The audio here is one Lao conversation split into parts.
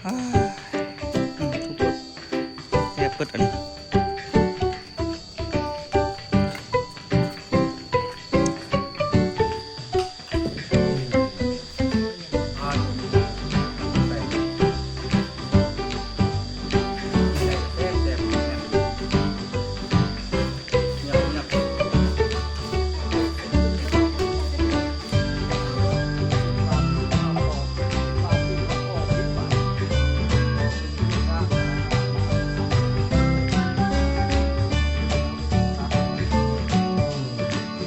ອ່າ ອືມ ທຸກຄົນ ແຊບເບິດອັນນີ້.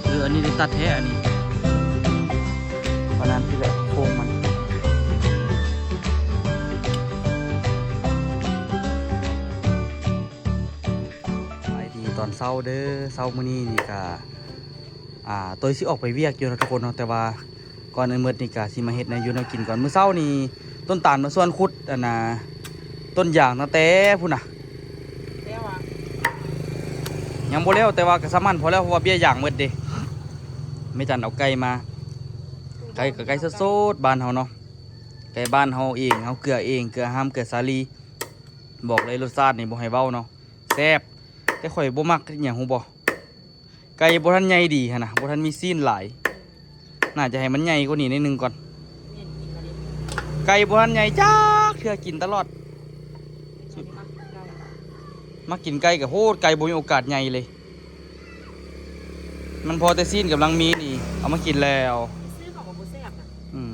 ເອີ ອັນນີ້ໄດ້ຕັດແທ້ ອັນນີ້ ປານນັ້ນ ທີ່ແຫຼະໂຄງມັນ. ສະບາຍດີຕອນເຊົ້າເດີ. ເຊົ້າມື້ນີ້ນີ້ກະ ອ່າ ໂຕຍຊິອອກໄປວຽກຢູ່ເນາະທຸກຄົນເນາະ, ແຕ່ວ່າກ່ອນອື່ນໝົດນີ້ກະຊິມາເຮັດແນວຢູ່ແນວກິນກ່ອນ. ມື້ເຊົ້ານີ້ຕົ້ນຕານມາຊວນຂຸດ ອັນນ່າ ຕົ້ນຢາງຕັ້ງແຕ່ພຸ້ນນະ ແລ້ວຫວາ? ຍັງບໍ່ແລ້ວ ແຕ່ວ່າກະສະໝັ້ນພໍແລ້ວ ເພາະວ່າເບ້ຍຢາງໝົດເດ້. ແມ່ຈັນເອົາໄກ່ມາ ໄກ່ກະໄກ່ສົດໆ ບ້ານເຮົາເນາະ, ໄກ່ບ້ານເຮົາເອງ ເຮົາເກືອເອງ ເກືອຫາມ ເກືອສາລີ. ບອກເລີຍ ລົດຊາດນີ້ບໍ່ໃຫ້ເວົ້າເນາະ ແຊບ. ແຕ່ຂ້ອຍບໍ່ມັກ ເຮັດຫຍັງຮູ້ບໍ່? ໄກ່ບໍ່ທັນໃຫຍ່ດີຫັ້ນນະ ບໍ່ທັນມີຊີ້ນຫຼາຍ. ໜ້າຈະໃຫ້ມັນໃຫຍ່ກວ່ານີ້ໜ້ອຍໜຶ່ງກ່ອນ. ແມ່ນອີກ ໄກ່ບໍ່ທັນໃຫຍ່ຈັກເທື່ອ ກິນຕະຫຼອດ. ມັກກິນໄກ່ ມັກກິນໄກ່ກະໂພດ ໄກ່ບໍ່ມີໂອກາດໃຫຍ່ເລີຍ. ມັນພໍແຕ່ຊີ້ນກຳລັງມີນີ້ ເອົາມາກິນແລ້ວ ຊື້ເຂົາກະບໍ່ແຊບນະ. ອືມ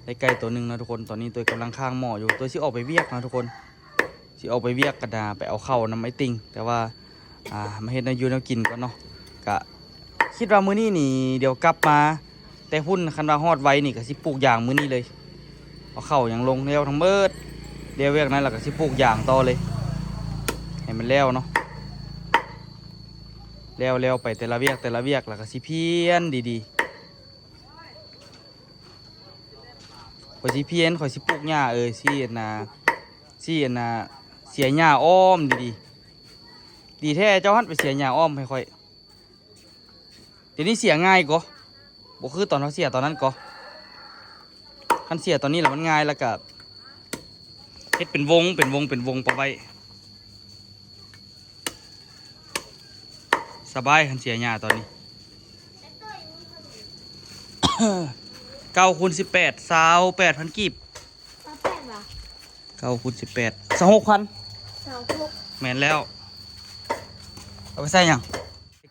ໄດ້ໄກ່ໂຕໜຶ່ງເນາະທຸກຄົນ. ຕອນນີ້ໂຕຍກຳລັງຄ້າງໝໍ້ຢູ່ ໂຕຍຊິອອກໄປວຽກເນາະທຸກຄົນ. ຊິອອກໄປວຽກກະດາ ໄປເອົາເຂົ້ານຳອ້າຍຕິ່ງ ແຕ່ວ່າ ອ່າ ມາເຮັດແນວຢູ່ແນວກິນກ່ອນເນາະ. ກະຄິດວ່າມື້ນີ້ນີ້ ດຽວກັບມາແຕ່ພຸ້ນ ຄັນວ່າຮອດໄວນີ້ກະຊິປູກຢາງມື້ນີ້ເລີຍ. ເອົາເຂົ້າຫຍັງລົງແລ້ວທັງໝົດ ແລ້ວວຽກນັ້ນລະກະຊິປູກຢາງຕໍ່ເລີຍ ໃຫ້ມັນແລ້ວເນາະ. ແລ້ວໆ ໄປແຕ່ລະວຽກແຕ່ລະວຽກ ລະກະຊິພຽນດີໆ. ຂ້ອຍຊິພຽນ ຂ້ອຍຊິປູກຫຍ້າ ເອີ ຊິອັນນ່າ ຊິອັນນ່າ ເສຍຫຍ້າອ້ອມດີໆ. ດີແທ້ເຈົ້າຫັ້ນໄປເສຍຫຍ້າອ້ອມໃຫ້ຂ້ອຍ. ດຽວນີ້ເສຍງ່າຍກວ່າ ບໍ່ຄືຕອນເຮົາເສຍຕອນນັ້ນກວ່າ. ຄັນເສຍຕອນນີ້ລະມັນງ່າຍ ລະກະເຮັດເປັນວົງ ເປັນວົງ ເປັນວົງປະໄວ້. ສະບາຍ ຄັນເສຍຫຍ້າຕອນນີ້ ເກົ້າຄູນສິບແປດ ຊາວແປດພັນກີບ. ຊາວແປດຫວາ? ເກົ້າຄູນສິບແປດ ຊາວຫົກພັນ. ຊາວຫົກ ແມ່ນແລ້ວ. ເອົາໄປໃສ່ຫຍັງ?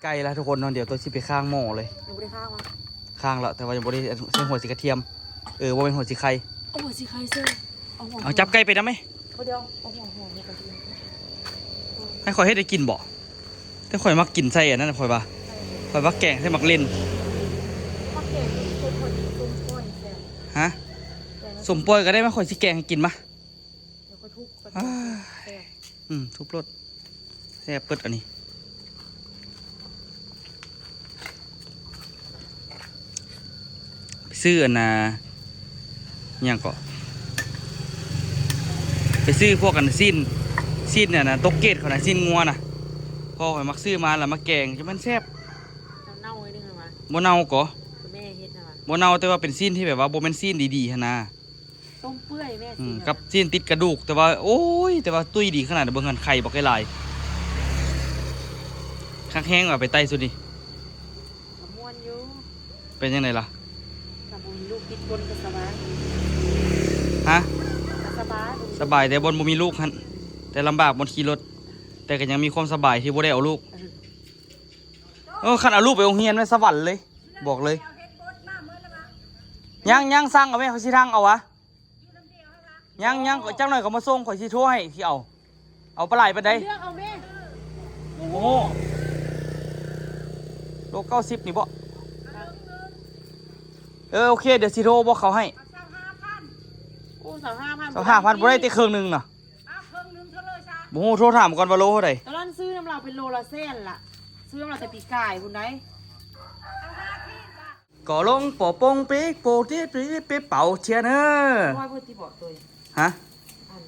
ໃກ້ລະທຸກຄົນເນາະ. ດຽວໂຕຊິໄປຄ້າງໝໍ້ເລີຍ. ຍັງບໍ່ໄດ້ຄ້າງຫວາ? ຄ້າງລະ ແຕ່ວ່າຍັງບໍ່ໄດ້ໃສ່ຫົວສີກະທຽມ. ເອີ ບໍ່ແມ່ນຫົວສີໄຄ. ເອົາຫົວສີໄຄເຊີ. ເອົາຫົວ ເອົາຈັບໄກ່ໄປນຳແມ. ບໍ່ ດຽວ ເອົາຫົວ ຫົວ ຫົວກະທຽມ ໃຫ້ຂ້ອຍເຮັດໃຫ້ກິນບໍ? ແຕ່ຂ້ອຍມັກກິນໃສ່ອັນນັ້ນ ຂ້ອຍວ່າ ຂ້ອຍວ່າແກງໃສ່ໝາກເລັ່ນ. ໝາກເລັ່ນ ສົ້ມພໍດີ ສົ້ມກ້ອຍແຊບ. ຮະ? ແກງ ສົ້ມກ້ອຍກະໄດ້ມາ ຂ້ອຍຊິແກງໃຫ້ກິນມາ. ດຽວຂ້ອຍທຸບກ່ອນ ແຊບ. ອືມ ທຸບໂລດ ແຊບເບິດອັນນີ້. ໄປຊື້ອັນນ່າ ຫຍັງເກາະ ໄປຊື້ພວກອັນຊີ້ນ ຊີ້ນອັນນ່າ ຕົກເກດເຂົານະ ຊີ້ນງົວນະ. ພໍ່ຂ້ອຍມັກຊື້ມາລະມາແກງ ຈະແມ່ນແຊບ. ເນົ່າໜ້ອຍໜຶ່ງຫວາ? ບໍ່ເນົ່າເກາະ ແມ່ເຮັດຫັ້ນຫວາ? ບໍ່ເນົ່າ ແຕ່ວ່າເປັນຊີ້ນທີ່ແບບວ່າບໍ່ແມ່ນຊີ້ນດີໆຫັ້ນນະ. ຕົ້ມເປື່ອຍແມ່. ອືມ ຊີ້ນນະ ກັບຊີ້ນຕິດກະດູກ ແຕ່ວ່າ ໂອ້ຍ ແຕ່ວ່າຕຸ້ຍດີຂະໜາດ ເບິ່ງຫັ້ນ ໄຂ່ບັກຫຼາຍ. ຄັກແຮງວ່າໄປໄຕ້ຊຸດນີ້ ກະມ່ວນຢູ່. ເປັນຈັ່ງໃດລະ? ກະບໍ່ມີລູກຕິດກົ້ນກະສະບາຍ. ຮະ? ກະສະບາຍ ສະບາຍແຕ່ບ່ອນບໍ່ມີລູກຫັ້ນ ແຕ່ລຳບາກບ່ອນຂີ່ລົດ ແຕ່ກະຍັງມີຄວາມສະບາຍທີ່ບໍ່ໄດ້ເອົາລູກ. ເອີ ເອີ ຄັນເອົາລູກໄປໂຮງຮຽນແມ່ນສະຫວັນເລີຍ ບອກເລີຍ. ຍັງ ຍັງ ສັ່ງເອົາແມ່ ຂ້ອຍຊິທັງເອົາຫວາ. ຍັງ ຍັງ ຈັກໜ້ອຍກະມາສົ່ງ ຂ້ອຍຊິໂທໃຫ້ ຊິເອົາ ເອົາປາຫຼາຍປານໃດ? ເລືອກເອົາແມ່. ໂອ້ໂຫ ໂລເກົ້າສິບນີ້ບໍ? ເອີ ໂອເຄ ດຽວຊິໂທບອກເຂົາໃຫ້. ໂອ້ ຊາວຫ້າພັນ ຊາວຫ້າພັນ ບໍ່ໄດ້ແຕ່ເຄິ່ງໜຶ່ງນະ. ບໍ່ຮູ້ ໂທຖາມກ່ອນວ່າໂລເທົ່າໃດ. ຕອນນັ້ນຊື້ນຳລາວເປັນໂລລະແສນລະ ຊື້ນຳລາວແຕ່ປີກາຍພຸ້ນໃດ. ກໍລົງປໍປົງປີໂປຕິປີເປເປົ່າທຽນເອີ. ວ່າເພິ່ນຊິບອກໂຕຍ. ຮະ? ອັນ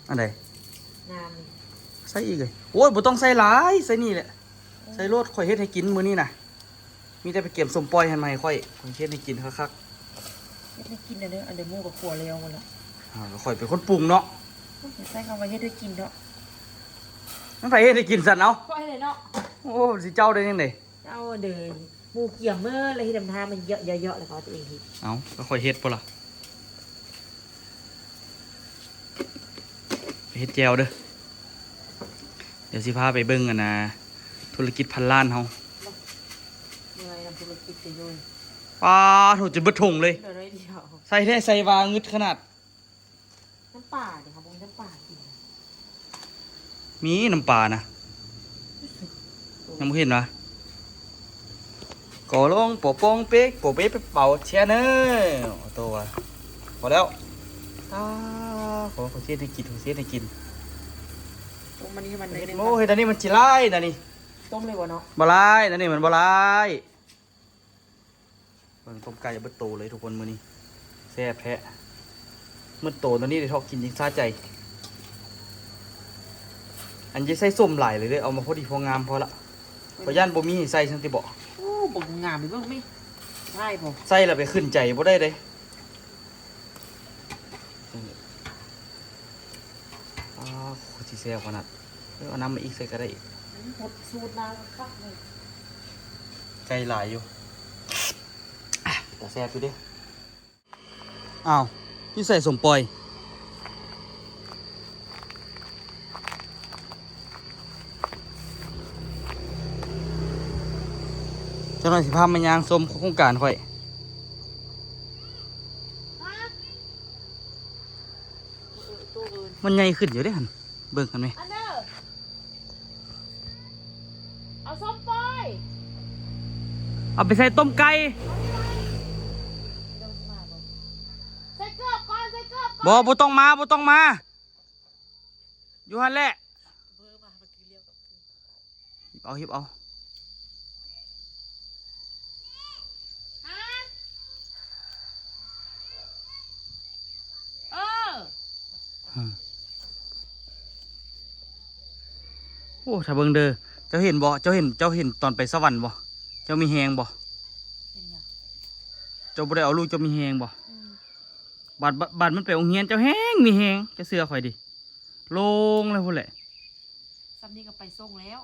ອັນໃດ? ນ້ຳນີ້ ໃສ່ອີກເອີຍ. ໂອ້ຍ ບໍ່ຕ້ອງໃສ່ຫຼາຍ ໃສ່ນີ້ແຫຼະ. ເອີ ໃສ່ໂລດ ຂ້ອຍເຮັດໃຫ້ກິນມື້ນີ້ນະ. ມີແຕ່ໄປກຽມສົ້ມປ່ອຍຫັ້ນມາໃຫ້ຂ້ອຍ ຂ້ອຍເຮັດໃຫ້ກິນຄັກໆ. ເຮັດໃຫ້ກິນແດ່ເດີ ອັນໃດໝູ່ກໍຄົວແລ້ວໝົດລະ. ອ່າ ຂ້ອຍເປັນຄົນປຸງເນາະ. ໂອ້ຍ ໃຊ້ຄຳວ່າເຮັດໃຫ້ກິນເນາະ. ມັນໃຜເຮັດໃຫ້ກິນຊັ້ນເອົາ? ຂ້ອຍແຫຼະເນາະ. ໂອ້ ຊິເຈົ້າໄດ້ຈັ່ງໃດ? ເຈົ້າເດີ ໝູ່ກຽມເມີ ແລ້ວເຮັດນຳທ່າມັນເຍາະໆ ແລ້ວກໍເອົາຕົວເອງເຮັດ. ເອົ້າ ກໍຂ້ອຍເຮັດພຸ້ນລະ. ໄປເຮັດແຈ່ວເດີ. ດຽວຊິພາໄປເບິ່ງອັນນ່າ ທຸລະກິດພັນລ້ານເຮົາ. ເມື່ອຍນຳທຸລະກິດເດໂຍ. ປາໂທ້ ຈົນເບິດຖົງເລີຍ. ເຫຼືອໜ້ອຍດຽວ. ໃສ່ແທ້ໃສ່ວ່າງຶດຂະໜາດ. ນ້ຳປາເດ ເຮົາບໍ່ມີນ້ຳປາກິນ. ມີນ້ຳປານະ. ຍັງບໍ່ເຫັນຫວາ? ກໍລອງປໍປອງເປັກ ປໍເປັກໄປເປົ່າແຊເນີ ໂຕວ່າ ພໍແລ້ວ. ອ້າ ຂໍ ຂໍເຮັດໃຫ້ກິນ ຂໍເຮັດໃຫ້ກິນ. ຕົ້ມອັນນີ້ມັນໜ້ອຍໜຶ່ງ. ໂອ້ ເຮັດອັນນີ້ມັນຊິຫຼາຍນະນີ້. ຕົ້ມເລີຍບໍ່ເນາະ? ບໍ່ຫຼາຍນະນີ້ ມັນບໍ່ຫຼາຍ. ເບິ່ງຕົ້ມໄກ່ເບິດໂຕເລີຍທຸກຄົນມື້ນີ້ ແຊບແທ້. ໝົດໂຕຕອນນີ້ໄດ້ເທາະກິນຈັ່ງສະໃຈ. ອັນຈະໃສ່ສົ້ມຫຼາຍເລີຍເດີ ເອົາມາພໍດີພໍງາມພໍລະ. ເອີ ຂ້ອຍຢ້ານບໍ່ມີໃຫ້ໃສ່ຊັ້ນຕິເບາະ. ໂອ້ ບັກງາມເບິ່ງແມະ ຫຼາຍບໍ່? ໃສ່ລະໄປຂຶ້ນໃຈບໍ່ໄດ້ເດ້. ອ້າວ ຄືຊິແຊບຂະໜາດ. ເອີ ເອົານ້ຳມາອີກໃສ່ກໍໄດ້. ອືມ ຫົດສູດມາຄັກເລີຍ. ໄກ່ຫຼາຍຢູ່. ອ່ະ ຕາແຊບຢູ່ເດ້. ອ້າວ ຢູ່ໃສສົມປອຍ? ຈັກໜ່ອຍຊິພາມາຍ່າງຊົມໂຄງການຂ້ອຍ. ຮະ? ມັນໃຫຍ່ຂຶ້ນຢູ່ເດ້ຫັ້ນ. ເບິ່ງຫັ້ນແມະ. ອັນເດີ ເອົາສົ້ມປອຍ ເອົາໄປໃສ່ຕົ້ມໄກ່. ໃສ່ເກີບກ່ອນ ໃສ່ເກີບກ່ອນ. ບໍ່ ບໍ່ຕ້ອງມາ ບໍ່ຕ້ອງມາ ຢູ່ຫັ້ນແຫຼະ. ເອົາ ຮີບເອົາ. ຮະ? ເອີ ອືມ ໂອ້ ຖ້າເບິ່ງເດີ ເຈົ້າເຫັນບໍ່? ເຈົ້າເຫັນ ເຈົ້າເຫັນຕອນໄປສະຫວັນບໍ່? ເຈົ້າມີແຮງບໍ່? ເຫັນຫຍັງ? ເຈົ້າບໍ່ໄດ້ເອົາລູກ ເຈົ້າມີແຮງບໍ່? ອືມ ບາດ ບາດ ບາດມັນໄປໂຮງຮຽນ ເຈົ້າແຮງມີແຮງ ເຈົ້າເຊື່ອຂ້ອຍດິ ໂລ່ງແລ້ວພຸ້ນແຫຼະ. ຊ່ຳນີ້ກໍໄປສົ່ງແລ້ວ.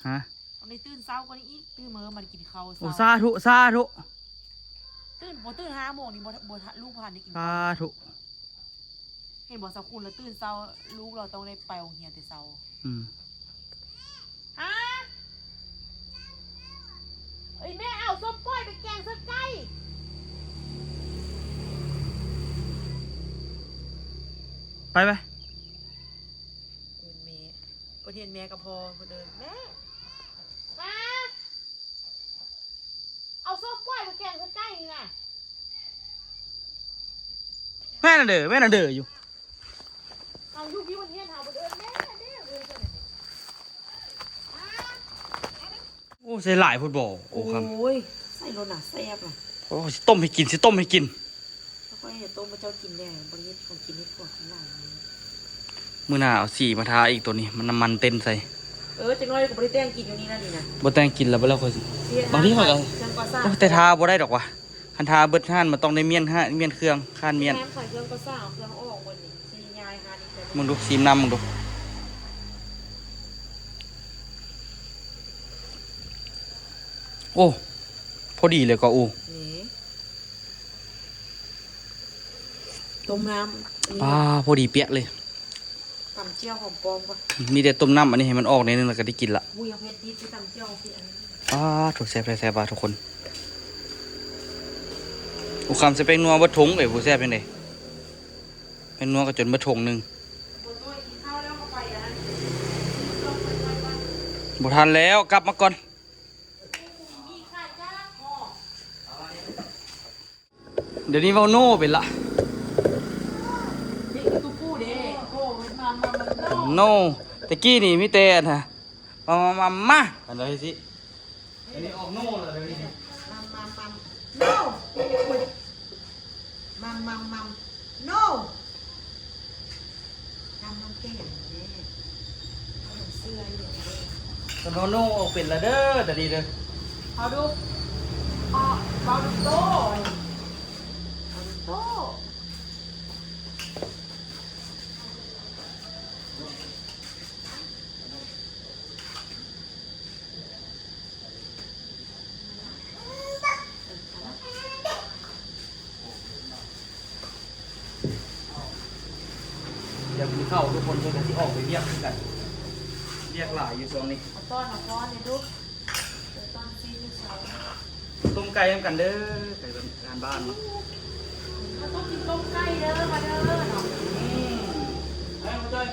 ຮະ? ຕ້ອງໄດ້ຕື່ນເຊົ້າກວ່ານີ້ອີກ ຕື່ນມາມັນກິນເຂົ້າ. ໂອ້ ເຊົ້າ ສາທຸ ສາທຸ. ຕື່ນ ບໍ່ຕື່ນຫ້າໂມງນີ້ ບໍ່ ບໍ່ ລູກບໍ່ທັນໄດ້ກິນ. ສາທຸ. ເຫັນບໍ່ ສາວຄຸນລະຕື່ນເຊົ້າ ລູກລະຕ້ອງໄດ້ໄປໂຮງຮຽນແຕ່ເຊົ້າ. ອືມ. ຮະ? ເອີຍ ແມ່ເອົາສົ້ມກ້ອຍໄປແກງໃສ່ໄກ່. ໄປ ໄປ. ເອີ້ນແມ່ ເພິ່ນເຫັນແມ່ກໍພໍ ເພິ່ນເອີ້ນແມ່. ຮະ? ເອົາສົ້ມກ້ອຍໄປແກງໃສ່ໄກ່ນີ້ນະ. ແມ່ນເດີ ແມ່ນເດີຢູ່. ເອົາຢູ່ ຢູ່ເຮືອນເຮົາ ເພິ່ນເອີ້ນແມ່ ແມ່ເລີຍ. ໂອ້ ໃສ່ຫຼາຍໂພດບໍ່? ໂອ້ ຄຳ ໂອ້ຍ ໃສ່ໂລດນະ ແຊບນະ. ໂອ້ ຊິຕົ້ມໃຫ້ກິນ ຊິຕົ້ມໃຫ້ກິນ. ຂ້ອຍຈະຕົ້ມໃຫ້ເຈົ້າກິນແດ່ ບໍ່ໄດ້ເຮັດຂອງກິນໃຫ້ພວກທັງຫຼາຍ. ມື້ໜ້າເອົາສີມາທາອີກ ໂຕນີ້ມັນນ້ຳມັນເຕັ້ນໃສ່. ເອີ ຈັກໜ້ອຍກໍບໍ່ໄດ້ແຕ່ງກິນຢູ່ນີ້ນະ ນີ້ນະ. ບໍ່ແຕ່ງກິນແລ້ວ ບໍ່ແລ້ວຂ້ອຍຊິ ບາງທີຂ້ອຍກໍ ໂອ້ ແຕ່ທາບໍ່ໄດ້ດອກວ່າ ຄັນທາເບິດຮ້ານມັນຕ້ອງໄດ້ມ້ຽນຮ້ານ ມ້ຽນເຄື່ອງ ຄ້ານມ້ຽນ. ຮ້ານຂາຍເຄື່ອງກໍ່ສ້າງ ເອົາເຄື່ອງອອກໝົດນີ້ ຊິຍ້າຍຮ້ານນີ້. ເບິ່ງດູ ຊີມນ້ຳເບິ່ງດູ. ໂອ້ ພໍດີເລີຍກໍອູ. ນີ້ ຕົ້ມນ້ຳ ປາ ພໍດີປຽກເລີຍ. ຕຳແຈ່ວຫອມປ້ອມກ່ອນ ມີແຕ່ຕົ້ມນ້ຳອັນນີ້ໃຫ້ມັນອອກໜ້ອຍໜຶ່ງ ແລ້ວກໍໄດ້ກິນລະ. ໝູຢາງເຜັດດິບ ຕຳແຈ່ວເອົາເຜັດອັນນີ້. ປາໂທ້ ແຊບແທ້ໆວ່າທຸກຄົນ. ໂອ້ ຄຳໃສ່ແປ້ງນົວເບິດຖົງເອີຍ ບໍ່ແຊບຈັ່ງໃດ. ແປ້ງນົວກໍຈົນເບິດຖົງໜຶ່ງ. ບໍ່ທັນແລ້ວ ກັບມາກ່ອນ. ດຽວນີ້ເວົ້າໂນເປັນລະ. ໂນ ແຕ່ກີ້ນີ້ມີແຕ່ອັນນະ ມາ ມາ ມາ ມາ ອັນໃດຊິ ອັນນີ້ອອກໂນແລ້ວດຽວນີ້. ມາ ມາ ມາ ໂນ ມາ ມາ ມາ ໂນ. ນຳ ນຳແກ່ງເດ້ ເຊື່ອຢູ່ເດ້. ໂນ ໂນ ອອກເປັນລະເດີ ດຽວນີ້ເດີ. ເອົາດູ ເອົາ ເວົ້າດູໂຕ ເອົາດູ ໂອ້ ດຽວກິນເຂົ້າ ທຸກຄົນເພິ່ນກະຊິອອກໄປວຽກຄືກັນ ວຽກຫຼາຍຢູ່ຊ່ວງນີ້. ເອົາຕ້ອນ ເອົາຊ້ອນນີ້ດຸ. ຕົ້ມໄກ່ນຳກັນເດີ ໄປງານບ້ານເນາະ. ເຮົາຕ້ອງກິນຕົ້ມໄກ່ເດີ ມາເດີເນາະ. ອືມ ໄປ ມາເດີ.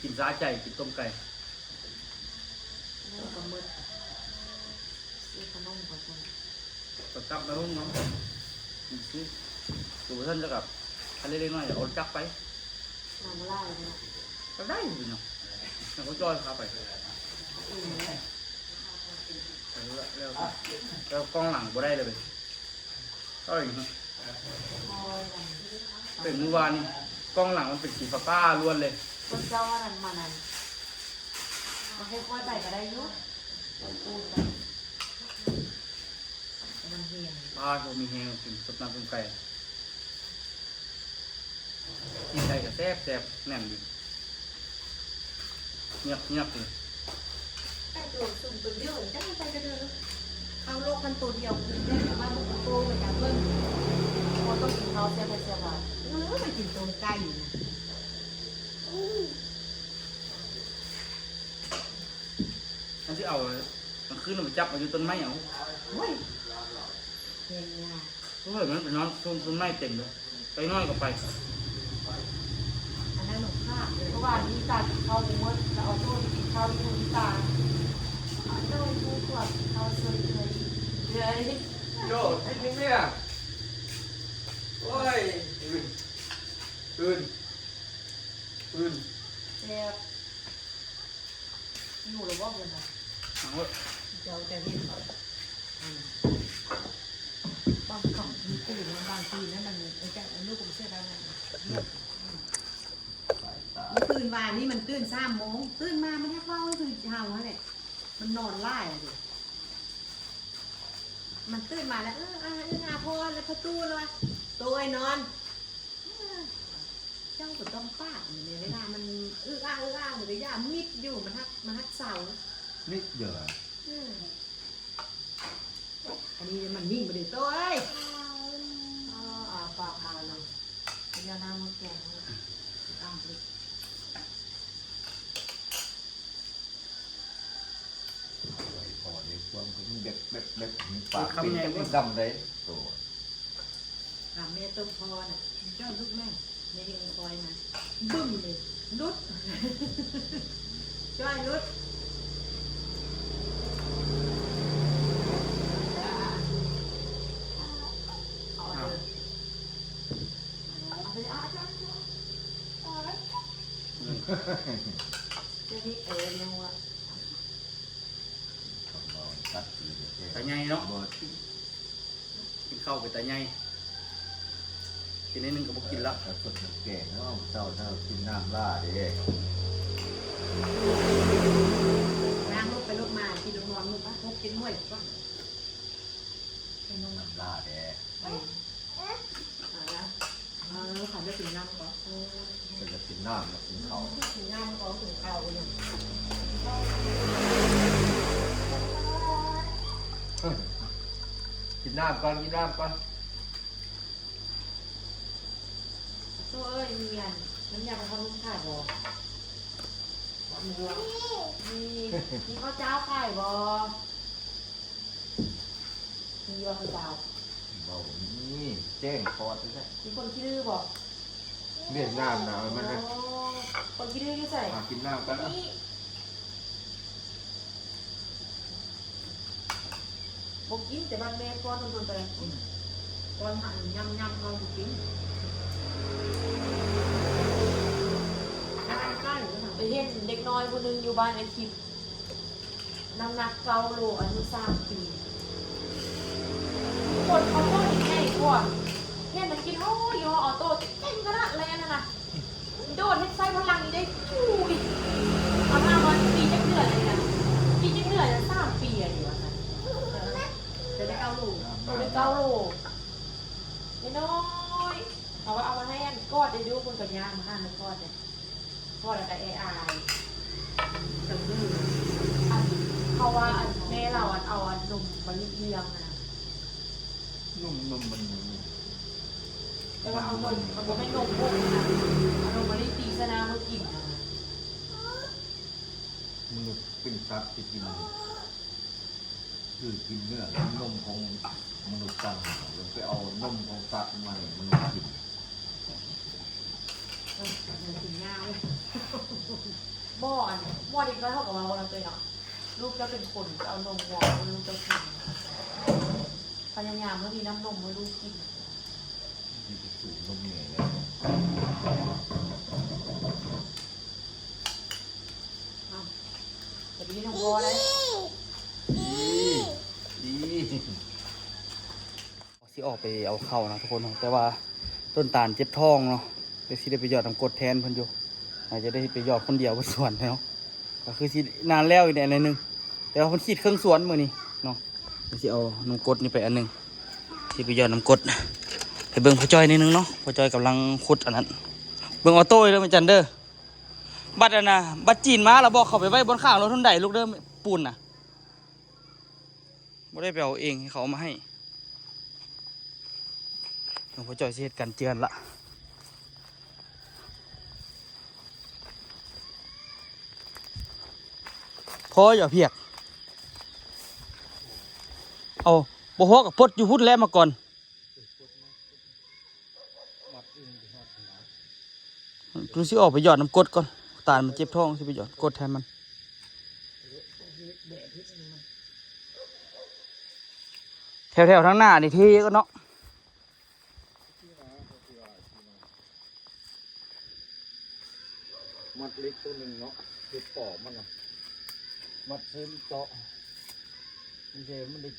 ກິນສະໃຈ ກິນຕົ້ມໄກ່. ໂອ້ ປາໝຶກ ຊື້ຂະໜົມກ່ອນ. ກໍກັບມາລົງເນາະ ຊື້ ໂປຣໂມຊັນ ແລ້ວກໍຄັນເລັກໆນ້ອຍໆ ເອົາຈັກໄປ ເອົາບໍ່ຫຼາຍເນາະ ກໍໄດ້ຢູ່ເນາະ ແລ້ວກໍຈ່ອຍພາໄປ. ອືມ ແລ້ວ ແລ້ວ ແລ້ວກ້ອງຫຼັງບໍ່ໄດ້ເລີຍ ເອີຍ ເປັນມື້ວານນີ້ ກ້ອງຫຼັງມັນເປັນສີຟ້າໆລ້ວນເລີຍ. ເພິ່ນເຈົ້າວ່ານັ້ນມານັ້ນ ມັນຄ່ອຍໆໄປກໍໄດ້ຢູ່ ມັນປູນໄປ ມັນຮຽງ. ປາດໂທ້ ມີແຮງກິນສົດນ້ຳຕົ້ມໄກ່. ກິນໄກ່ກໍແຊບໆ ແໜ້ນດີ ເງືອກໆ ເລີຍ. ໄກ່ໂຕຊຸ່ມໂຕດຽວ ຈັກມັນໄປກະເດີ ເຂົ້າໂລກມັນໂຕດຽວ ຄືແຕ່ວ່າລູກໂຕໄປກະເບິ່ງ ໂອ້ ຕ້ອງກິນເຂົ້າແຊບແທ້ແຊບວ່າ ເອີ ໄປກິນຕົ້ມໄກ່ນະ. ຄັນຊິເອົາ ກາງຄືນໄປຈັບເອົາຢູ່ຕົ້ນໄມ້ເອົາ. ໂອ້ຍ ແຮງງາມ. ໂອ້ຍ ມັນໄປນອນຕົ້ນ ຕົ້ນໄມ້ເຕັມເລີຍ ໄກ່ນ້ອຍກໍໄປ. ອັນນັ້ນມັນຂາດເລີຍ ເພາະວ່າມີຕາກິນເຂົ້າບໍ່ໝົດ ລະເອົາໂຕໄປກິນເຂົ້າຢູ່ທີ່ຕາ ເອົາໂຕໄປປູກຂວາກິນເຂົ້າເຊີຍເລີຍ ເລີຍ. ໂຍ ກິນນີ້ເມຍ ໂອ້ຍ ອື່ນ ອື່ນ ອື່ນ ແຊບ. ຫິວແລ້ວບໍ່ເພິ່ນນະ? ເອົາເອີ ເຈົ້າແຕ່ເຫັນບໍ່? ອືມ ບາງຄຳມີຕື່ນ ບາງທີນະ ມັນ ເອີ ຈັກ ລູກກໍບໍ່ເຊື່ອໄດ້ນະ. ອືມ ມື້ຄືນວານນີ້ມັນຕື່ນສາມໂມງ ຕື່ນມາມັນຢາກເວົ້າຄືເຮົາຫັ້ນແຫຼະ ມັນນອນຫຼາຍແລ້ວເດ. ມັນຕື່ນມາແລ້ວ ເອີ ອາ ເອີ ອາ ພໍແລ້ວ ພໍຕູ້ແລ້ວວ່າ ໂຕເອີຍນອນ. ເຈົ້າກໍຕ້ອງປາກ ໃນເວລາມັນອຶອາ ອຶອາ ມັນກໍຢ່າມິດຢູ່ ມັນຮັກ ມັນຮັກເຊົາ ມິດຢູ່. ອືມ ອັນນີ້ມັນຍິງບໍ່ໄດ້ໂຕເອີຍ. ອາ ອາປາກມາເລີຍ ຢ່ານາງມາແກງ ອາ ໄວ້ພໍໄດ້ຄວາມ ເປັນແບບ ແບບ ແບບ ປາກເປັນຈັກດຳໄດ໋ໂຕ. ຖາມແມ່ຕົ້ມພໍນະ ຈ້ອຍລຸກແມ່ ແມ່ເຮັດໃຫ້ຄ່ອຍນະ ບຶ້ມເລີຍ ຫຼຸດ ຈ້ອຍຫຼຸດ. ເອົາເດີ ເອົາເດີ ອາຈານ ດຽວນີ້ ເອີ ຍັງວ່າ ຕາໃຫຍ່ເນາະ ກິນເຂົ້າເປັນຕາໃຫຍ່ ກິນໜ້ອຍໜຶ່ງກໍບໍ່ກິນລະ. ຖ້າສົດນ້ຳແກງເນາະ ເຊົ້າ ເຊົ້າກິນນ້ຳຫຼ້າເດ້ ນາງລຸກໄປລຸກມາ ກິນນອນ ລຸກມາ ຫົກເຈັດໜ່ວຍກ່ອນ ກິນນອນ ນ້ຳຫຼ້າເດ້. ເອີ ເອີ ເຂົາຈະກິນນ້ຳກໍ ເອີ ເພິ່ນຈະກິນນ້ຳ ກິນເຂົ້າ ກິນນ້ຳກໍກິນເຂົ້າຢູ່ ກິນນ້ຳກ່ອນ ກິນນ້ຳກ່ອນ. ໂຕເອີຍ ມີອັນ ນ້ຳຢາບຳລຸງຂາຍບໍ່? ມີ ມີເຂົ້າຈ້າວຂາຍບໍ່? ດີວ່າຜູ້ສາວ ເວົ້ານີ້ແຈ້ງຄອດແທ້. ມີຄົນຂີ້ດື້ບໍ່? ເວຍດນາມນະ ມັນນະ. ໂອ້ ຄົນຂີ້ດື້ຢູ່ໃສ? ມາກິນນ້ຳກັນ. ນີ້ ບໍ່ກິນແຕ່ບາດແມ່ປ້ອນໂດນໆ ໄປ. ອືມ ປ້ອນຫາຫຍັ້ມໆ ເຮົາບໍ່ກິນ. ໄປເຫັນເດັກນ້ອຍຜູ້ໜຶ່ງຢູ່ບ້ານໄອ້ທິບ ນ້ຳໜັກເກົ້າໂລ ອາຍຸສາມປີ. ຄົນເຂົາເຈົ້ານີ້ໃຫຍ່ກວ່າ ເຫັນມັນກິນ ໂອ້ຍ ອໍໂຕ້ເກັ່ງຂະໜາດແລ່ນຫັ້ນນະ. ໂດດເຮັດໃສ່ພະລັງນີ້ໄດ້ ຈູ້ຍ ເອົາຖາມວ່າປີຈັກເດືອນແລ້ວນີ້ນະ? ປີຈັກເດືອນ? ສາມປີແລ້ວນີ້ວ່າຊັ້ນ. ເອີ ໄດ້ເກົ້າໂລ ໂຕໄດ້ເກົ້າໂລ ນ້ອຍໆ. ເອົາ ເອົາມາໃຫ້ອັນກອດໄດ້ດູ ເພິ່ນກໍຍ່າງມາຫາ ໃຫ້ກອດເດ້. ພໍແລ້ວກໍແອອາຍ. ອັນ ເພາະວ່າອັນແມ່ລາວອັນເອົາອັນນົມມາເລ້ຽງນະ. ນົມ ນົມມັນ ແຕ່ວ່າເອົານົມ ມັນບໍ່ແມ່ນນົມຜົງນະ ເອົານົມມາລີຕີໃສ່ນ້ຳມາກິນນະ. ມະນຸດເປັນສັດທີ່ກິນ ຄືກິນເນື້ອກິນນົມຂອງມະນຸດຕ່າງຫາກ ແລ້ວໄປເອົານົມຂອງສັດມາໃຫ້ມະນຸດກິນ. ເອີ ກິນຍາວ. ບໍ່ ອັນ ໝໍເດັກນ້ອຍເຂົາກໍເວົ້ານຳຕົວເອງເນາະ ລູກເຈົ້າເປັນຄົນ ເຈົ້າເອົານົມງົວໃຫ້ລູກເຈົ້າກິນ. ພະຍາຍາມໃຫ້ມີນ້ຳນົມໃຫ້ລູກກິນ. ມີແຕ່ສູບນົມແມ່ແລ້ວ. ຈະໄປຢູ່ນຳພໍ່ໄດ້. ອີ ອີ ຊິອອກໄປເອົາເຂົ້ານະທຸກຄົນເນາະ ແຕ່ວ່າຕົ້ນຕານເຈັບທ້ອງເນາະ ເລີຍຊິໄດ້ໄປຢອດນ້ຳກົດແທນເພິ່ນຢູ່. ອາດຈະໄດ້ໄປຢອດຄົນດຽວເບິດສວນເນາະ ກໍຄືຊິນານແລ້ວອີກແດ່ໜ້ອຍໜຶ່ງ ແຕ່ວ່າເພິ່ນຂີດເຄິ່ງສວນມື້ນີ້ເນາະ. ຊິເອົານ້ຳກົດນີ້ໄປອັນໜຶ່ງ ຊິໄປຢອດນ້ຳກົດ. ໄປເບິ່ງພໍ່ຈ້ອຍໜ້ອຍໜຶ່ງເນາະ ພໍ່ຈ້ອຍກຳລັງຂຸດອັນນັ້ນ. ເບິ່ງອໍໂຕ້ເດີແມ່ຈັນເດີ. ບັດອັນນະ ບັດຈີນມາແລ້ວ ບອກເຂົາໄປໄວ້ບ່ອນຂ້າງລົດຮຸນໄດລູກເດີ ປູນນະ. ບໍ່ໄດ້ໄປເອົາເອງ ໃຫ້ເຂົາເອົາມາໃຫ້. ຫຼວງພໍ່ຈ້ອຍຊິເຮັດກັນເຈື່ອນລະ. ພໍຢູ່ພຽກ. ເອົາ ບໍ່ພໍກໍປົດຢູ່ພຸ້ນແຫຼະມາກ່ອນ. ມາກ່ອນ ກູຊິອອກໄປຢອດນ້ຳກົດກ່ອນ. ຕານມັນເຈັບທ້ອງ ຊິໄປຢອດກົດແທນມັນ. ແຖວໆທາງໜ້ານີ້ເທກ່ອນເນາະ. ມັດເຫຼັກຕົວໜຶ່ງເນາະ ເຮັດປອກມັນນະ ມັດເສີມເຈາະ. ມັນເດ ມັນໄດ້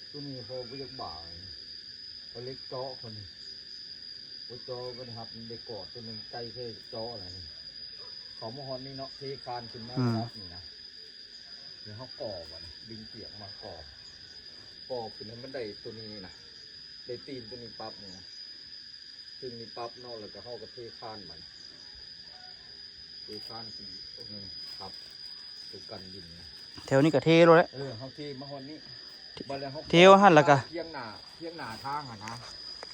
ຕົວນີ້ພໍບໍ່ຢາກບາດ ເອົາເຫຼັກເຈາະຄົນນີ້ ບໍ່ເຈາະກໍໄດ້ຮັບ ມັນໄດ້ກອດຕົວໜຶ່ງ ໄກ່ເຄີເຈາະລະນີ້. ເຂົ້າມາຮອດນີ້ເນາະ ເທຄານຂຶ້ນມາ ອືມ ລະດັບນີ້ນະ. ແລ້ວເຮົາກໍ່ບັດນີ້ ດຶງປຽກມາກໍ່ ກໍ່ຂຶ້ນໃຫ້ມັນໄດ້ຕົວນີ້ນະ ໄດ້ຕີນຕົວນີ້ປັບນີ້ນະ. ຊຶ່ງນີ້ປັບເນາະ ແລ້ວກໍເຮົາກໍເທຄານມັນ ເທຄານຂຶ້ນໂຕໜຶ່ງທັບ ຕົວກັນດິນນະ. ແຖວນີ້ກໍເທໂລດແຫຼະ. ເອີ ເຮົາເທມາຮອດນີ້ ບາດແລ້ວເຮົາ ເທຫັ້ນ ແລ້ວກໍພຽງໜ້າ ພຽງໜ້າທາງຫັ້ນນະ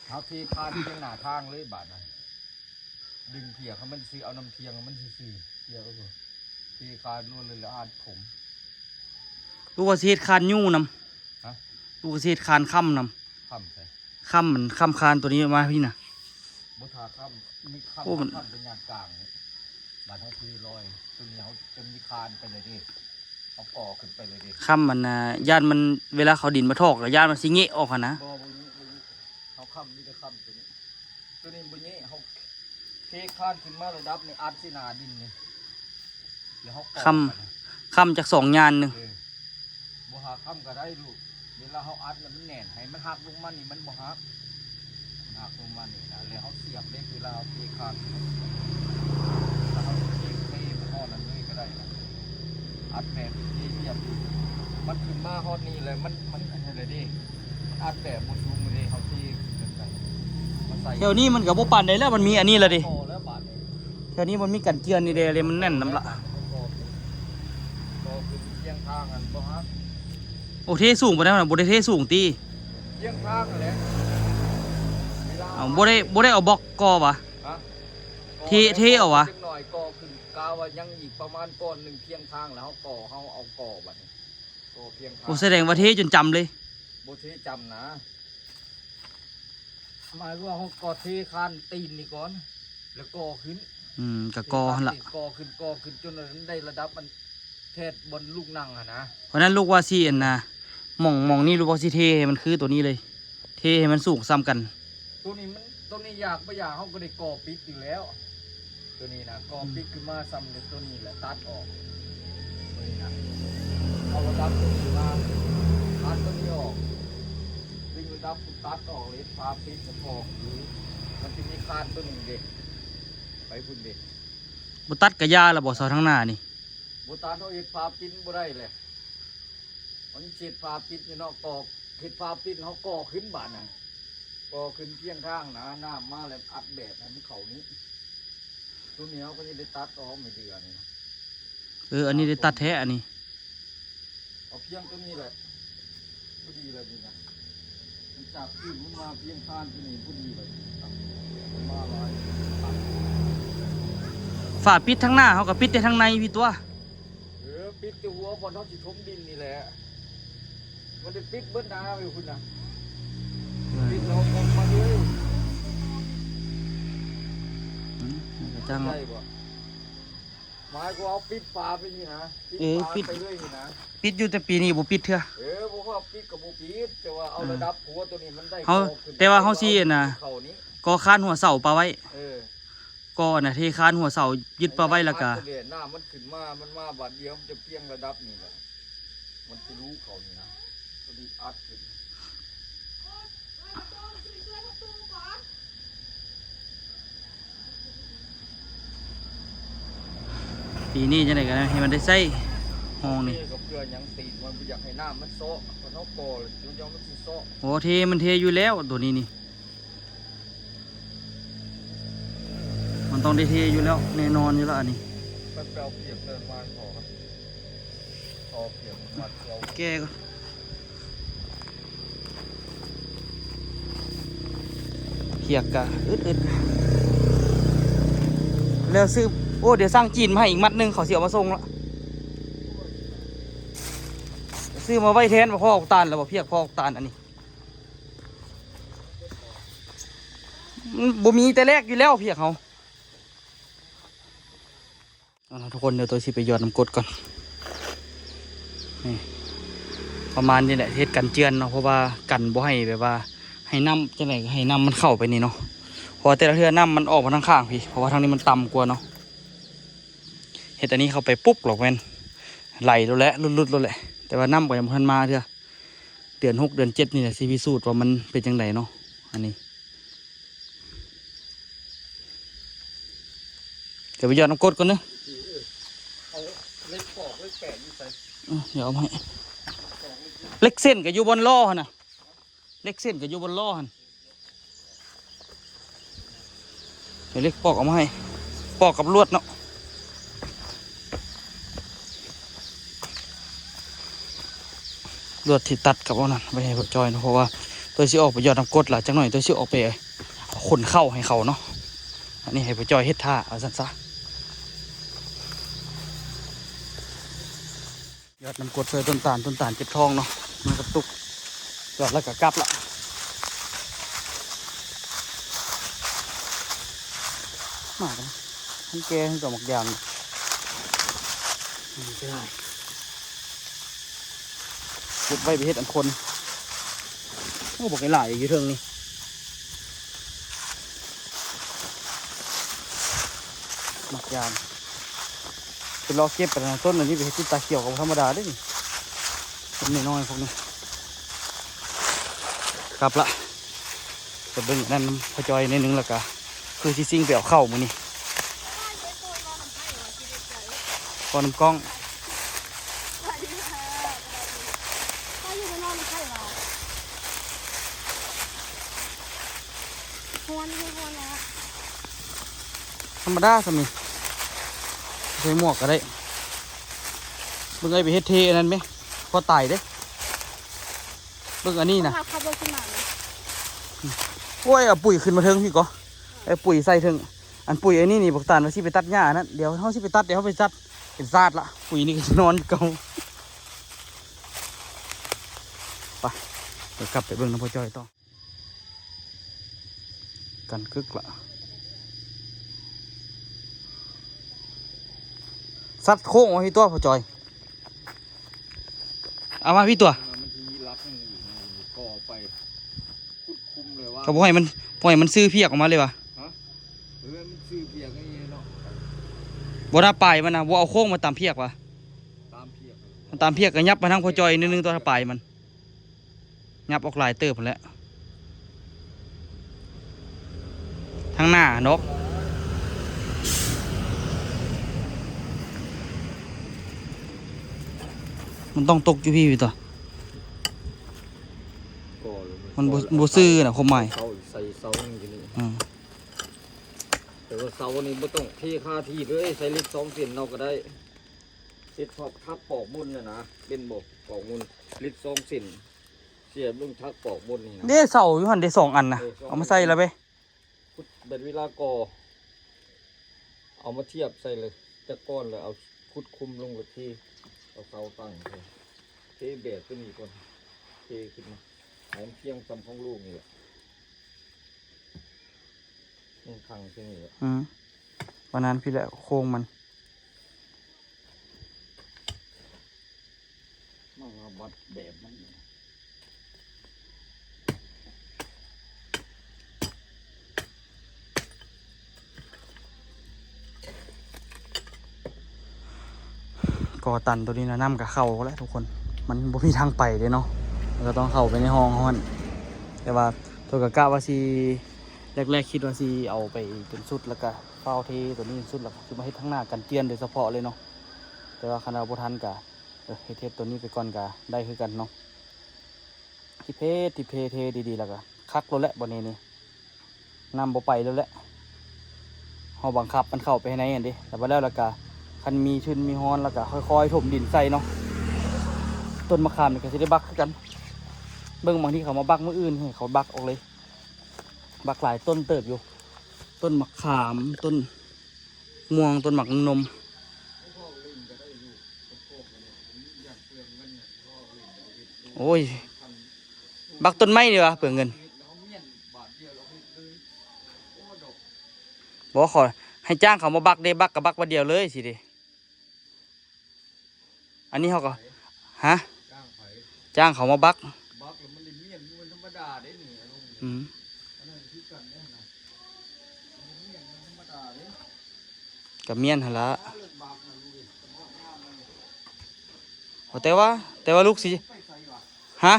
ເຮົາເທຄານພຽງໜ້າທາງເລີຍບາດນັ້ນ. ດຶງເພຍໃຫ້ມັນຊື່ ເອົານ້ຳທ່ຽງໃຫ້ມັນຊື່ໆ ເພຍກໍຄືເພຄານລ້ວນເລີຍ ແລ້ວອັດຖົມ. ຫຼືວ່າຊິເຮັດຄານຢູ່ນຳ? ຮະ? ຫຼືວ່າຊິເຮັດຄານຄ້ຳນຳ? ຄ້ຳໃສ? ຄ້ຳມັນ ຄ້ຳຄານຕົວນີ້ມາພີ້ນະ. ບໍ່ ຖ້າຄ້ຳ ມີຄ້ຳ ໂອ້ ມັນ ຖ້າຄ້ຳເປັນຍາດກາງນີ້ ບາດເຮົາເທລອຍ ຕົວນີ້ເຮົາຈະມີຄານໄປເລີຍເດ້ ເຮົາກໍ່ຂຶ້ນໄປເລີຍເດ້. ຄ້ຳມັນນະ ຢ້ານມັນ ເວລາເຂົາດິນມາຖອກ ກໍຢ້ານມັນຊິເງະອອກຫັ້ນນະ. ບໍ່ ບໍ່ເງະ ບໍ່ເງະ ເຮົາຄ້ຳ ມີແຕ່ຄ້ຳຕົວນີ້. ຕົວນີ້ບໍ່ແຍະ ເຮົາເທຄານຂຶ້ນມາລະດັບນີ້ ອັດໃສ່ໜ້າດິນນີ້ ແລ້ວເຮົາ ຄ້ຳ ຄ້ຳຈັກສອງຍານໜຶ່ງ. ເອີ ບໍ່ຫາຄ້ຳກໍໄດ້ລູກ ເວລາເຮົາອັດແລ້ວມັນແໜ້ນ ໃຫ້ມັນຫັກລົງມານີ້ ມັນບໍ່ຫັກ ມັນຫັກລົງມານີ້ນະ. ແລ້ວເຮົາສຽບເຫຼັກ ເວລາເຮົາເທຄານ ເຮົາສຽບ ເຮົາເທ ເທໄປຮອດນັ້ນເລີຍກໍໄດ້ນະ. ອັດແບບທີ່ຮຽບຢູ່ ມັນຂຶ້ນມາຮອດນີ້ແລ້ວ ມັນ ມັນອັນນັ້ນແຫຼະເດ້ ມັນອັດແບບບໍ່ສູງເດ້ ເຮົາເທຂຶ້ນໄປ ມາໃສ່. ແຖວນີ້ມັນກໍບໍ່ປານໃດແລ້ວ ມັນມີອັນນີ້ລະເດ້ ພໍແລ້ວບາດນີ້. ແຖວນີ້ມັນມີກັນເຈື່ອນນີ້ເດ້ ເລີຍມັນແໜ້ນນຳລະ. ກໍຄືທຽງທາງຫັ້ນບໍ່ຮັກ. ໂອ້ ເທສູງປານໃດຫັ້ນນະ ບໍ່ໄດ້ເທສູງຕິ? ທຽງທາງຫັ້ນແຫຼະ ເວລາ ເອົາ ບໍ່ໄດ້ ບໍ່ໄດ້ເອົາບລັອກກໍ່ຫວາ? ຮະ? ເທ ເທເອົາຫວາ? ຈັກໜ້ອຍກໍ່ຂຶ້ນ ກະວ່າຍັງອີກປະມານກ້ອນໜຶ່ງ ພຽງທາງແລ້ວ ເຮົາກໍ່ ເຮົາເອົາກໍ່ບັດນີ້ ກໍ່ພຽງທາງ. ໂອ້ ສະແດງວ່າເທຈົນຈຳເລີຍ. ບໍ່ເທຈຳນະ ໝາຍວ່າເຮົາກໍເທຄານຕີນນີ້ກ່ອນ ແລ້ວກໍຂຶ້ນ ອືມ ກໍກໍຫັ້ນລະ ເທຄານຕີນ ກໍຂຶ້ນ ກໍຂຶ້ນ ຈົນໄດ້ລະດັບອັນແທດບ່ອນລູກນັ່ງຫັ້ນນະ. ເພາະນັ້ນລູກວ່າຊິອັນນະ ໝ່ອງ ໝ່ອງນີ້ລູກວ່າຊິເທໃຫ້ມັນຄືໂຕນີ້ເລີຍ ເທໃຫ້ມັນສູງສ່ຳກັນ. ໂຕນີ້ມັນ ໂຕນີ້ຢາກບໍ່ຢາກເຮົາກໍໄດ້ກໍ່ປິດຢູ່ແລ້ວ. ໂຕນີ້ນະ ກໍ່ປິດຂຶ້ນມາສ່ຳໂຕນີ້ແຫຼະ ຕັດອອກ ໂຕນີ້ນະ ເອົາລະດັບໂຕນີ້ມາ ຕັດໂຕນີ້ອອກ ດຶງລະດັບ ຕັດອອກ ເຮັດຝາປິດ ແລ້ວກໍອອກຢູ່ ມັນຊິມີຄານໂຕໜຶ່ງເດ້ ໄປພຸ້ນເດ້. ບໍ່ຕັດກະຢ່າລະບໍ່ ເສົາທາງໜ້ານີ້? ບໍ່ຕັດ ເຮົາເຮັດຝາປິດບໍ່ໄດ້ແຫຼະ ມັນເຮັດຝາປິດຢູ່ເນາະ ກໍເຮັດຝາປິດ ເຮົາກໍ່ຂຶ້ນບາດນັ້ນ ກໍ່ຂຶ້ນພຽງທາງນະ ນ້ຳມາແລ້ວອັດແບບໃຫ້ມັນເຂົ້ານີ້ ໂຕນີ້ເຮົາກໍຍັງໄດ້ຕັດອອກ ໄມ້ເດືອນີ້ນະ. ເອີ ອັນນີ້ໄດ້ຕັດແທ້ ອັນນີ້ ເອົາພຽງໂຕນີ້ແຫຼະ ພໍດີແລ້ວນີ້ນະ ມັນຈາກພື້ນມັນມາພຽງຄານໂຕນີ້ພໍດີເລີຍ ມັນມາຫຼາຍ ຝາປິດທາງໜ້າ ເຮົາກໍປິດແຕ່ທາງໃນພີ້ຕົວະ. ເອີ ປິດແຕ່ຫົວບ່ອນເຮົາຊິຖົມດິນນີ້ແຫຼະ ມັນໄດ້ປິດເບິດໜ້າຢູ່ພຸ້ນນະ ປິດແລ້ວອອກມາເລີຍ. ອືມ ມັນກໍຈັ່ງ ໄດ້ບໍ່? ໝາຍຄວາມວ່າເຮົາປິດຝາໄປນີ້ນະ ປິດ ເອີ ຝາ ປິດໄປເລີຍນີ້ນະ ປິດຢູ່ ແຕ່ປີນີ້ບໍ່ປິດເທື່ອ. ເອີ ບໍ່ວ່າປິດກໍບໍ່ປິດ ແຕ່ວ່າເອົາ ເອີ ລະດັບຫົວໂຕນີ້ມັນໄດ້ ເຮົາ ກໍຂຶ້ນ ແຕ່ວ່າເຮົາຊິອັນນະ ເຂົ້ານີ້ ກໍຄານຫົວເສົາປະໄວ້ ເອີ ກໍອັນນະ ເທຄານຫົວເສົາຍຶດປະໄວ້ ແລ້ວກໍ ນ້ຳມັນຂຶ້ນມາ ມັນມາບາດດຽວ ມັນຈະພຽງລະດັບນີ້ແຫຼະ ມັນທະລຸເຂົ້ານີ້ນະ ໂຕນີ້ອັດຂຶ້ນ. ປີນີ້ຈັ່ງໃດກໍໃຫ້ມັນໄດ້ໃຊ້ຫ້ອງນີ້ ກໍເພື່ອຫຍັງ ຕີນມັນບໍ່ຢາກໃຫ້ນ້ຳມັນເຊາະ ເພາະເຮົາກໍ່ແລ້ວດຽວມັນຊິເຊາະ. ໂອ້ ເທ ມັນເທຢູ່ແລ້ວໂຕນີ້ນີ້ ມັນຕ້ອງໄດ້ເທຢູ່ແລ້ວ ແນ່ນອນຢູ່ແລ້ວອັນນີ້ ໄປເອົາປຽກເດີນມາຂໍກັນ ຂໍປຽກມັນມັດເອົາ ແກກໍ ເພຍກະອຶດໆ ແລ້ວຊື້ ໂອ້ ດຽວສັ່ງຈີນມາໃຫ້ອີກມັດໜຶ່ງ ເຂົາຊິເອົາມາສົ່ງລະ ຊື້ມາໄວ້ແທນ ພໍອອກຕານແລ້ວບໍ່ ເພຍກພໍອອກຕານອັນນີ້ ມັນບໍ່ມີແຕ່ແລກຢູ່ແລ້ວ ເພຍກເຮົາ. ເອົາລະທຸກຄົນ ດຽວໂຕຊິໄປຢອດນ້ຳກົດກ່ອນ ນີ້ ປະມານນີ້ແຫຼະ ເຮັດກັນເຈື່ອນເນາະ ເພາະວ່າກັນບໍ່ໃຫ້ແບບວ່າ ໃຫ້ນ້ຳຈັ່ງໃດ ໃຫ້ນ້ຳມັນເຂົ້າໄປນີ້ເນາະ ເພາະວ່າແຕ່ລະເທື່ອນ້ຳມັນອອກມາທາງຂ້າງພີ້ ເພາະວ່າທາງນີ້ມັນຕ່ຳກວ່າເນາະ ເຮັດອັນນີ້ເຂົ້າໄປປຸບ ລະແມ່ນໄຫຼໂລດແຫຼະ ຫຼຸດໆໂລດແຫຼະ ແຕ່ວ່ານ້ຳກໍຍັງບໍ່ທັນມາເທື່ອ ເດືອນຫົກເດືອນເຈັດນີ້ແຫຼະ ຊິພິສູດວ່າມັນເປັນຈັ່ງໃດເນາະ ອັນນີ້. ດຽວໄປຢອດນ້ຳກົດກ່ອນເດີ ເອີ ເອົາເຫຼັກປອກເຫຼັກແປນຢູ່ໃສ? ເອີ ດຽວເອົາມາໃຫ້ ເຫຼັກເສັ້ນກໍຢູ່ບ່ອນລໍ້ຫັ້ນນະ ເຫຼັກເສັ້ນກໍຢູ່ບ່ອນລໍ້ຫັ້ນ ດຽວເຫຼັກປອກເອົາມາໃຫ້ ປອກກັບລວດເນາະ. ລວດທີ່ຕັດກັບເອົານັ້ນໄວ້ໃຫ້ພໍ່ຈ້ອຍເນາະ ເພາະວ່າໂຕຊິອອກໄປຢອດນ້ຳກົດລະ ຈັກໜ້ອຍໂຕຊິອອກໄປຂົນເຂົ້າໃຫ້ເຂົາເນາະ ອັນນີ້ໃຫ້ພໍ່ຈ້ອຍເຮັດຖ້າ ວ່າຊັ້ນຊະ. ຢອດນ້ຳກົດໃສ່ຕົ້ນຕານ ຕົ້ນຕານເຈັບທ້ອງເນາະ ມັນກະຕຸກ ຢອດແລ້ວກະກັບລະ ມາກັນ ມັນແກ່ຄືກັບໝາກຢາງ ມັນເສຍດາຍ. ເກັບໄວ້ໄປເຮັດອັນຄົນ ໂອ້ ບັກຫຼາຍຢູ່ເທິງນີ້ ໝາກຢາງ ໄປເລາະເກັບໄປນະ ຕົ້ນອັນນີ້ໄປເຮັດຕິດຕາຂຽວກໍບໍ່ທຳມະດາເດ້ນີ້ ຕົ້ນນ້ອຍໆພວກນີ້ ກັບລະ ໄປເບິ່ງອັນນັ້ນນຳພໍ່ຈ້ອຍໜ້ອຍໜຶ່ງ ແລ້ວກະຄືຊິຊິງໄປເອົາເຂົ້າມື້ນີ້ ພໍນຳກ້ອງ ຮ້ອນ ຮ້ອນແລ້ວ ທຳມະດາສ່ຳນີ້ ໃສ່ໝວກກໍໄດ້ ເບິ່ງເອີຍ ໄປເຮັດເທອັນນັ້ນແມ ພໍຕາຍເດ້ ເບິ່ງອັນນີ້ນະ ເຂົາບໍ່ຂຶ້ນມາເລີຍ ໂອ້ຍ ເອົາປຸ໋ຍຂຶ້ນມາເທິງພີ້ກໍ ເອົາປຸ໋ຍໃສ່ເທິງ ອັນປຸ໋ຍອັນນີ້ນີ້ ບັກຕານວ່າຊິໄປຕັດຫຍ້າອັນນັ້ນ ດຽວເຮົາຊິໄປຕັດ ດຽວເຮົາໄປຕັດ ເປັນຊາດລະ ປຸ໋ຍນີ້ກໍຊິນອນຢູ່ເກົ່າ ໄປ. ດຽວກັບໄປເບິ່ງນຳພໍ່ຈ້ອຍຕໍ່. ກັນກຶກລະ ສັດໂຄ້ງເອົາໃຫ້ຕົວພໍ່ຈ້ອຍ ເອົາມາພີ່ຕົວ. ມັນຊິມີຫຼັກມັນຢູ່ ກໍໄປ ຂຸດຄຸມເລີຍວ່າ ກໍບໍ່ໃຫ້ມັນ ບໍ່ໃຫ້ມັນຊື້ພຽກອອກມາເລີຍວ່າ. ຮະ? ເອີ ມັນຊື້ພຽກນີ້ເນາະ. ບໍ່ນະ ປາຍມັນນະ ບໍ່ເອົາໂຄ້ງມາຕາມພຽກວ່າ. ຕາມພຽກ ມັນຕາມພຽກກໍຫຍັບມາທາງພໍ່ຈ້ອຍໜ້ອຍໜຶ່ງຕົວະ ປາຍມັນ ຫຍັບອອກຫຼາຍເຕີບພຸ້ນແຫຼະ ທາງໜ້າດອກ. ມັນຕ້ອງຕົກຢູ່ພີ້ ຕົວະ ມັນບໍ່ ມັນບໍ່ຊື້ນະ ຄວາມໝາຍ ເສົາ ໃສ່ເສົານີ້. ອືມ ແຕ່ວ່າເສົານີ້ບໍ່ຕ້ອງເທຄາທີ່ເລີຍ ໃສ່ເຫຼັກສອງເສັ້ນເອົາກໍໄດ້. ເຮັດພວກທັບປອກມົນນະນະ ເປັນບໍ່ ປອກມົນ ເຫຼັກສອງເສັ້ນ ສຽບລົງທັບປອກມົນນີ້ນະ. ເດ້ ເສົາຢູ່ຫັ້ນເດ້ ສອງອັນນະ ເອີ ສອງ ເອົາມາໃສ່ລະເວີຍ. ບາດເວລາກໍ່ ເອົາມາທຽບໃສ່ເລີຍ ຈັກກ້ອນ ແລ້ວເອົາຂຸດຄຸມລົງ ແລ້ວເທ ເອົາເສົາຕັ້ງ ເທແບບຕົວນີ້ກ່ອນ ເທຂຶ້ນມາ ໃຫ້ມັນພຽງສ່ຳຂອງລູກນີ້ແຫຼະ ຍັງຂັງໃສ່ນີ້ແຫຼະ. ອືມ ປານນັ້ນພີ້ແຫຼະໂຄ້ງມັນ. ມັນກໍບັດແບບມັນ ກໍຕັນໂຕນີ້ນະ ນ້ຳກໍເຂົ້າແລ້ວທຸກຄົນ ມັນບໍ່ມີທາງໄປເດ້ເນາະ ມັນກໍຕ້ອງເຂົ້າໄປໃນຮ່ອງເຮົາຫັ້ນ. ແຕ່ວ່າໂຕກໍກະວ່າຊິ ແລກໆຄິດວ່າຊິເອົາໄປຈົນສຸດ ແລ້ວກໍຟ້າວເທໂຕນີ້ຈົນສຸດ ແລ້ວກໍຊິມາເຮັດທາງໜ້າກັນຈຽນໂດຍສະເພາະເລີຍເນາະ. ແຕ່ວ່າຄັນວ່າບໍ່ທັນກໍ ເອີ ເຮັດ ເຮັດໂຕນີ້ໄປກ່ອນກໍໄດ້ຄືກັນເນາະ. ທິເພ ທິເພ ເທດີໆ ແລ້ວກໍຄັກໂລດແຫຼະ ບ່ອນນີ້ນີ້ ນ້ຳບໍ່ໄປໂລດແຫຼະ ເຮົາບັງຄັບມັນເຂົ້າໄປໃນຫັ້ນເດ້. ແລ້ວບັດແລ້ວ ແລ້ວກໍຄັນມີທຶນມີຮອນ ແລ້ວກໍຄ່ອຍໆຖົມດິນໃສ່ເນາະ. ຕົ້ນມະຂາມນີ້ກໍຊິໄດ້ບັກຄືກັນ ເບິ່ງ ບາງທີເຂົາມາບັກມື້ອື່ນ ໃຫ້ເຂົາບັກອອກເລີຍ. ບັກຫຼາຍຕົ້ນເຕີບຢູ່ ຕົ້ນໝາກຂາມ ຕົ້ນມ່ວງ ຕົ້ນໝາກນົມ. ໂອ້ຍ ບັກຕົ້ນໄມ້ນີ້ຫວາ ເປືອງເງິນ. ບໍ່ ຂໍໃຫ້ຈ້າງເຂົາມາບັກເດ້ ບັກກໍບັກບາດດຽວເລີຍຊີ້ເດ້. ອັນນີ້ເຮົາກໍ ຮະ? ຈ້າງໃຜ? ຈ້າງເຂົາມາບັກ. ບັກແລ້ວມັນໄດ້ມ້ຽນ ມັນທຳມະດາເດ້ນີ້. ອືມ ອັນນັ້ນຄືກັນເດ້ນະ ມັນມ້ຽນ ມັນທຳມະດາເດ້. ກໍມ້ຽນຫັ້ນລະ. ແຕ່ວ່າ ແຕ່ວ່າລູກຊິ ຮະ?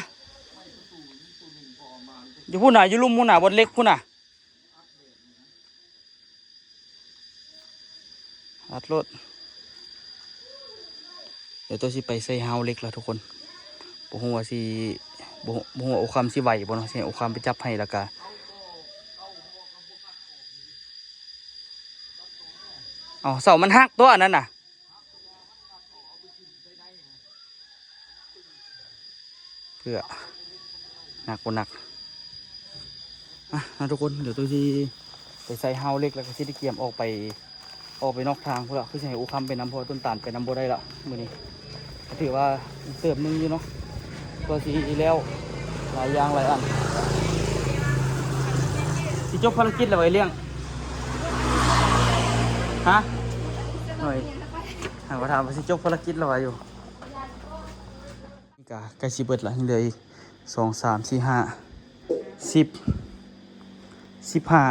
ຢູ່ພຸ້ນນະ ຢູ່ລຸ່ມພຸ້ນນະ ບ່ອນເຫຼັກພຸ້ນນະ. ອັດໂລດ ດຽວໂຕຊິໄປໃສ່ຮາວເຫຼັກລະທຸກຄົນ. ບໍ່ຮູ້ວ່າຊິ ບໍ່ ບໍ່ຮູ້ວ່າໂອຄຳຊິໄຫວບໍ່ເນາະ. ຊິໃຫ້ໂອຄຳໄປຈັບໃຫ້ ແລ້ວກະ ເອົາ ເສົາມັນຫັກຕົວະ ອັນນັ້ນນະ. ເພື່ອ ໜັກບໍ່ໜັກ. ອ່ະ ເນາະທຸກຄົນ ດຽວໂຕຊິໄປໃສ່ຮາວເຫຼັກ ແລ້ວກໍຊິໄດ້ກຽມອອກໄປ ອອກໄປນອກທາງພຸ້ນລະ. ຄືຊິໃຫ້ອູຄຳໄປນຳ ເພາະວ່າຕົ້ນຕານໄປນຳບໍ່ໄດ້ລະມື້ນີ້. ກໍຖືວ່າອີກເຕີບໜຶ່ງຢູ່ເນາະ ກໍຊິແລ້ວຫຼາຍຢ່າງຫຼາຍອັນ. ຊິຈົບພາລະກິດແລ້ວໄອ້ລ້ຽງ ຮະ? ໂອ້ຍ ຫາກວ່າຖາມວ່າຊິຈົບພາລະກິດແລ້ວວ່າຢູ່. ນີ້ກະໃກ້ຊິເບິດລະ ຍັງເຫຼືອອີກ ສອງ ສາມ ສີ່ ຫ້າ ສິບ ສິບຫ້າ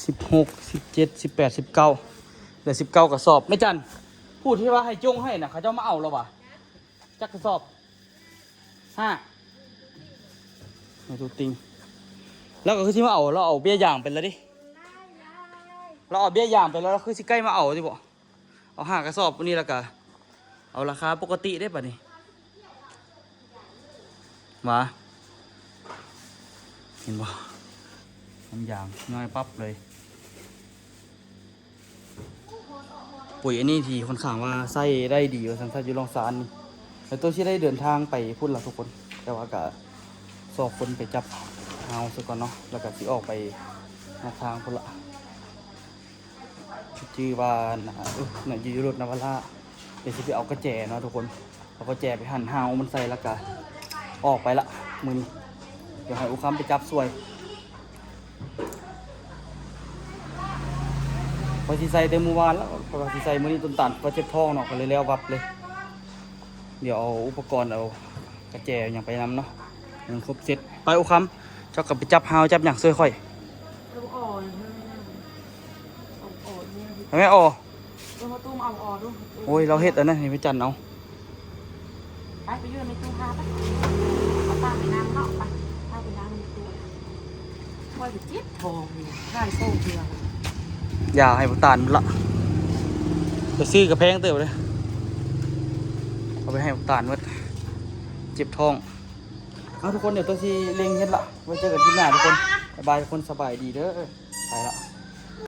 ສິບຫົກ ສິບເຈັດ ສິບແປດ ສິບເກົ້າ ເຫຼືອສິບເກົ້າກະສອບ. ແມ່ຈັນ ຜູ້ທີ່ວ່າໃຫ້ຈົ່ງໃຫ້ນະ ເຂົາເຈົ້າມາເອົາແລ້ວຫວາ? ຈັກກະສອບ? ຫ້າ ໃຫ້ຕູຕິງ. ລາວກໍຄືຊິມາເອົາ ລາວເອົາເບ້ຍຢາງໄປແລ້ວເດ້. ລາວເອົາເບ້ຍຢາງໄປແລ້ວ ລາວຄືຊິໃກ້ມາເອົາຕິບໍ? ເອົາຫ້າກະສອບນີ້ ແລ້ວກະເອົາລາຄາປົກກະຕິເດ້ບາດນີ້ ຫວາ ເຫັນບໍ່? ນ້ຳຢາງນ້ອຍປັບເລີຍ. ປຸ໋ຍອັນນີ້ທີ່ຂ້ອນຂ້າງວ່າໃຊ້ໄດ້ດີວ່າຊັ້ນ ໃຊ້ຢູ່ລ່ອງຊານນີ້. ແລ້ວໂຕຊິໄດ້ເດີນທາງໄປພຸ້ນລະທຸກຄົນ ແຕ່ວ່າກະຊອກຄົນໄປຈັບຮາວຊະກ່ອນເນາະ ແລ້ວກະຊິອອກໄປນອກທາງພຸ້ນລະ. ຈື່ວ່ານະ ເອີ ນະ ຢູ່ ຢູ່ລົດນາວາລາ ດຽວຊິໄປເອົາກະແຈເນາະທຸກຄົນ ເອົາກະແຈໄປຫັນຮາວມັນໃສ່ ແລ້ວກະ ອອກໄປລະມື້ນີ້ ດຽວໃຫ້ອຸຄຳໄປຈັບຊ່ວຍ. ຂ້ອຍຊິໃສ່ແຕ່ມື້ວານລະ ຂ້ອຍວ່າຊິໃສ່ມື້ນີ້ ຕົ້ນຕານຂ້ອຍເຈັບທ້ອງເນາະ ກໍເລີຍແລ້ວວັບເລີຍ. ດຽວເອົາອຸປະກອນ ເອົາກະແຈຫຍັງໄປນຳເນາະ ໃຫ້ມັນຄົບເຊັດ. ໄປ ອຸຄຳ ເຈົ້າກໍໄປຈັບຮາວຈັບຫຍັງຊ່ວຍຂ້ອຍ. ເອົາອອກເລີຍ ເອົາອອກເລີຍ ເອົາແມ່ອອກ. ເອີ ມາຕຸ້ມເອົາອອກດູ. ໂອ້ຍ ລາວເຮັດອັນນັ້ນໃຫ້ແມ່ຈັນເອົາ. ໄປ ໄປຢູ່ໃນຕູ້ ພາໄປ ເອົາປາໄປນຳເນາະ ໄປ ພາໄປນຳໃນຕູ້. ຂ້ອຍເຈັບທ້ອງນີ້ ຖ່າຍໂຊເທື່ອ ຢາໃຫ້ບັກຕານໝົດລະ ໄປຊື້ກະແພງເຕີບເດ້ ເອົາໄປໃຫ້ບັກຕານໝົດ ເຈັບທ້ອງ. ເອົາ ທຸກຄົນ ດຽວໂຕຊິເລັ່ງເຮັດລະ ໄວ້ເຈີກັນຄລິບໜ້າທຸກຄົນ. ບາຍບາຍທຸກຄົນ ສະບາຍດີເດີ ໄປລະ.